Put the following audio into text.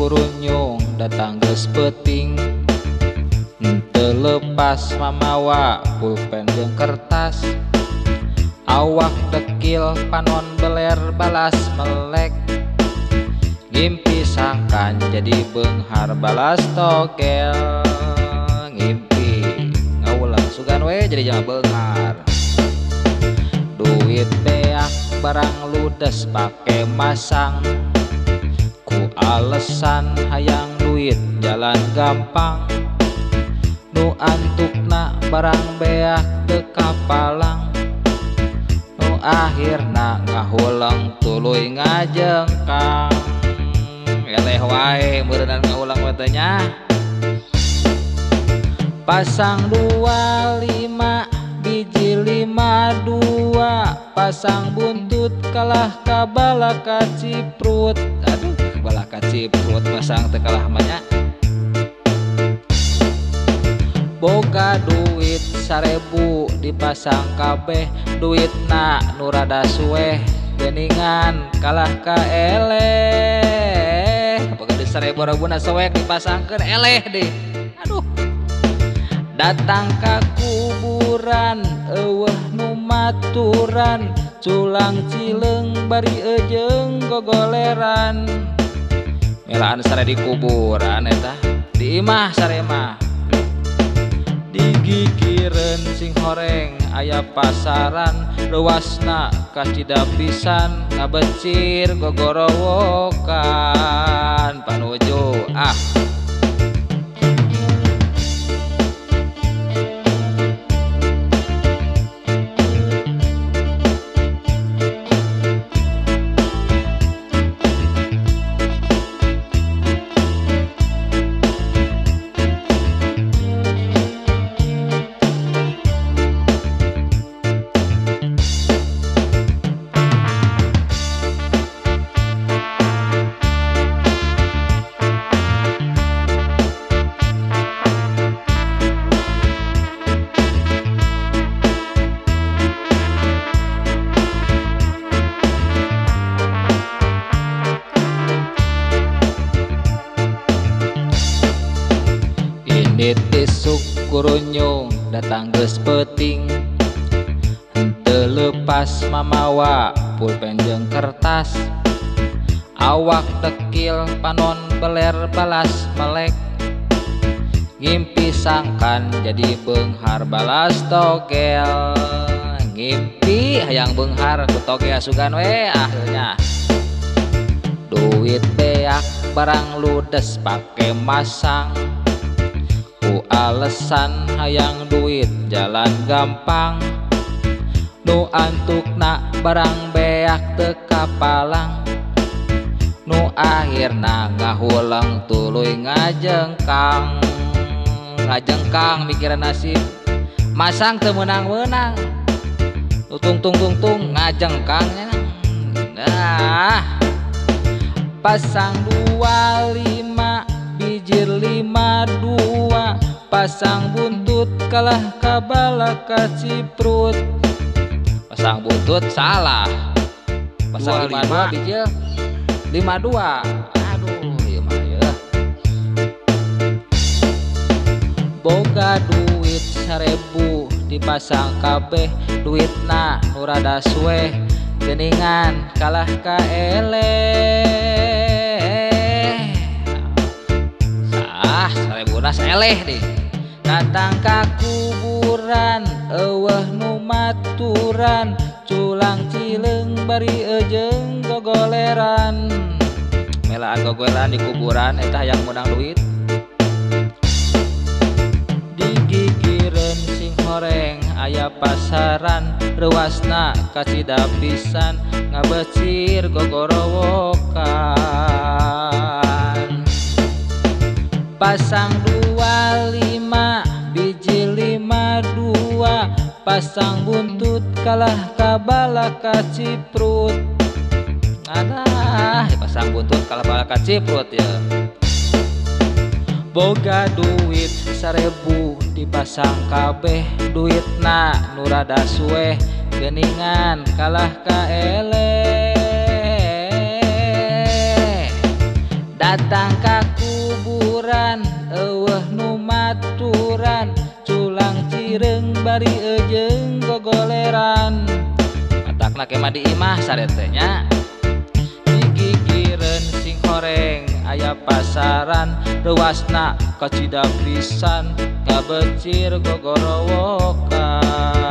kurunyung datang geus peuting. Henteu lepas mamawa pulpen jeung kertas. Awak dekil panon beler balas melek. Ngimpi sangkan jadi beunghar balas togel. Ngimpi ngawulang sugan we jadi jelema beunghar. Duit beak barang ludes pake masang. Ku alesan hayang duit jalan gampang. Nu antukna barang beak teu kapalang. Nu akhirna ngahuleng tuluy ngajengkang. Eleh wae meureunana ngahuleng we teh nya. Pasang 25 biji 52. Pasang buntut kalah ka balaka ciprut. Aduh, balaka ciprut masang teh kalah mah nya. Boga duit 1000 dipasang kabeh. Duitna nu rada sueh geuningan kalah ka eleh. Boga duit 1000 rebuna soek dipasangkeun eleh deh. Aduh. Datang ka kuburan eueuh nu maturan. Culang cileung bari eujeung gogoleran. Melaan sare di kuburan eta di imah sare mah. Digigireun sing horeng aya pasaran. Leuwasna kacida pisan ngabecir gogorowokan. Panuju ah. Isuk kurunyung datang geus peuting. Henteu lepas mamawa pulpen jeung kertas. Awak dekil panon beler balas melek. Ngimpi sangkan jadi beunghar balas togel. Ngimpi hayang beunghar ku togel sugan we akhirnya. Duit beak barang ludes pake masang. Ku alesan hayang duit jalan gampang. Nu antukna barang beak teu kapalang. Nu akhirna ngahuleng tuluy ngajengkang. Ngajengkang mikiran nasib masang teu meunang-meunang. Nu tung tung tung tung ngajengkang nya. Nah, pasang 25 bijir 52. Pasang buntut kalah ka balaka ciprut. Pasang buntut salah. Pasang 52 bijir 52. Aduh, ieu mah yeuh. Boga duit 1000 dipasang kabeh. Duitna nu rada sueh geuningan kalah ka eleh. Ah, 1000 nas eleh deh. Datang ka kuburan eueuh nu maturan. Culang cileung bari eujeung gogoleran. Melaan gogoleran di kuburan eta hayang meunang duit. Digigireun sing horeng aya pasaran. Reuwasna kacida pisan ngabecir gogorowokan. Pasang 25 biji 52. Pasang buntut kalah ka balaka ciprut. Adah, pasang buntut kalah balaka ciprut ya. Boga duit 1000 dipasang kabeh. Duitna nu rada sueh geuningan kalah ka eleh. Datang ka kuburan eueuh nu maturan culang cireung bari eujeung gogoleran. Matakna ke mah di imah sare teh nya. Digigireun sing horeng aya pasaran reuasna kacida pisan ngabecir gogorowokan.